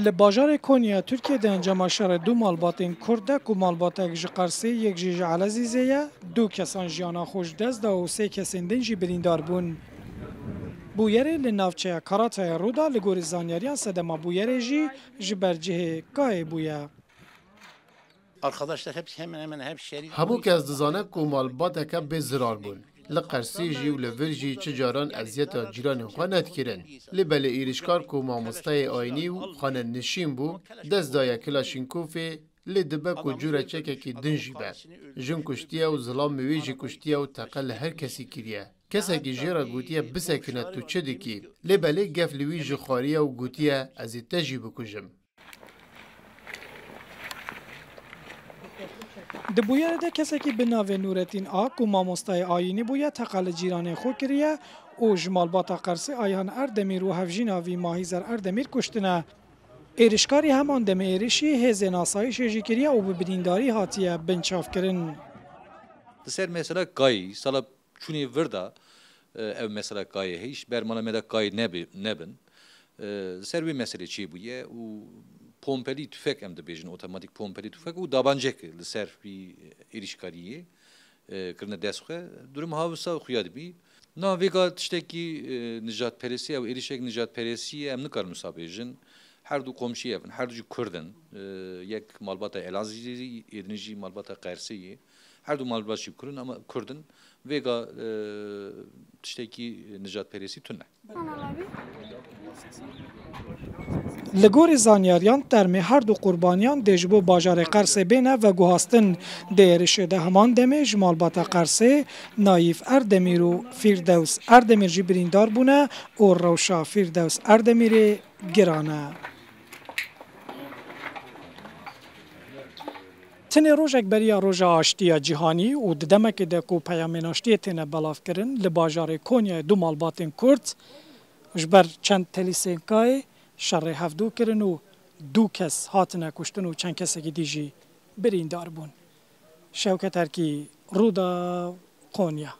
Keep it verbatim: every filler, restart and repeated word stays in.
Li bajarê Konya ya Tirkiyê di encama şerê du malbatên Kurd de ku malbatek ji Qersê yek jî ji Elezîzê ye, du kesan jiyana xwe ji dest da û sê kesên din jî birîndar bûn. Bûyerê li navçeya Karatayê rû da, li gorî zanyariyan sedema bûyerê jî ji ber cihê Kayê bûye. Arkadaşlar hepsi hemen hemen hep şerik. Hemû kes dizane ku malbateke bê zirar bûn. Li Qersê jî û li vir jî çi caran eziyeta cîranên xwe nedikirin. Lê belê êrîşkar ku mamosteyê ayînî û xanenişîn bû, dest daye Kilaşînkofê, lê dibe ku cûreçekekî din jî be. Jin kuştiye û zilamê wê jî kuştiye û teqe li her kesî kiriye. Kesekî jê re gotiye bisekine tu çi dikî? Lê belê gef li wî jixwariye û gotiye ez ê te jî bikujim. Di bûyerê de kesekî bi navê Nûretîn A ku mamostayê ayînî bûye, teqa li cîranê xwe kiriye û ji malbata Qersê Ayhan Erdemîr û hevjîna vî Mahîzer Erdemîr kuştine. Êrişkarî heman demê êrişî hêzên asayîşê jî kiriye û bi birîndarî hatiye binçavkirin. Li ser mesela Kayî, sala çûnê vir de, e, ev mesela Kayê heyî, ji ber mala me de Kayê nebî-, nebin. E, li ser wê meselê çêbûye û pompelî tüfek em dibêjin, otomatik pompelî tüfek û dabancek li ser wî êrîşkariyê, e, kirine dest xwe. Durum ha wisa xuya dibî. Na vêga tiştekî, e, nijadperestî, ew êrişek nijadperestî ye, em nikarin wisa bêjin. Her du komşî ev in, her du jî Kurd in. E, yek malbata Elazîzê, êdinî jî malbata Qersê ye. Her du malbat jî Kurd in, ama Kurd in. Vêga, e, tiştekî nijadperestî tune. Li gorî zanyariyan, termê her du qurbaniyan dê ji bo bajarê Qersê bêne veguhastin. Di êrişê de heman demê ji malbata Qersê Nayîf Erdemîr û Fîrdews Erdemîr jî birîndar bûne û rewşa Fîrdews Erdemîrê giran e. Tenê rojek beriya Roja Aştiya Cîhanî û di demekê de ku peyamên aştiyê têne belavkirin, li bajarê Konyayê du malbatên Kurd ji ber çend telîsên kayê şerê hevdû kirin û du kes hatine kuştin û çend kesekî dî jî birîndar bûn. Şewket Erkî, Rûdaw, Konya.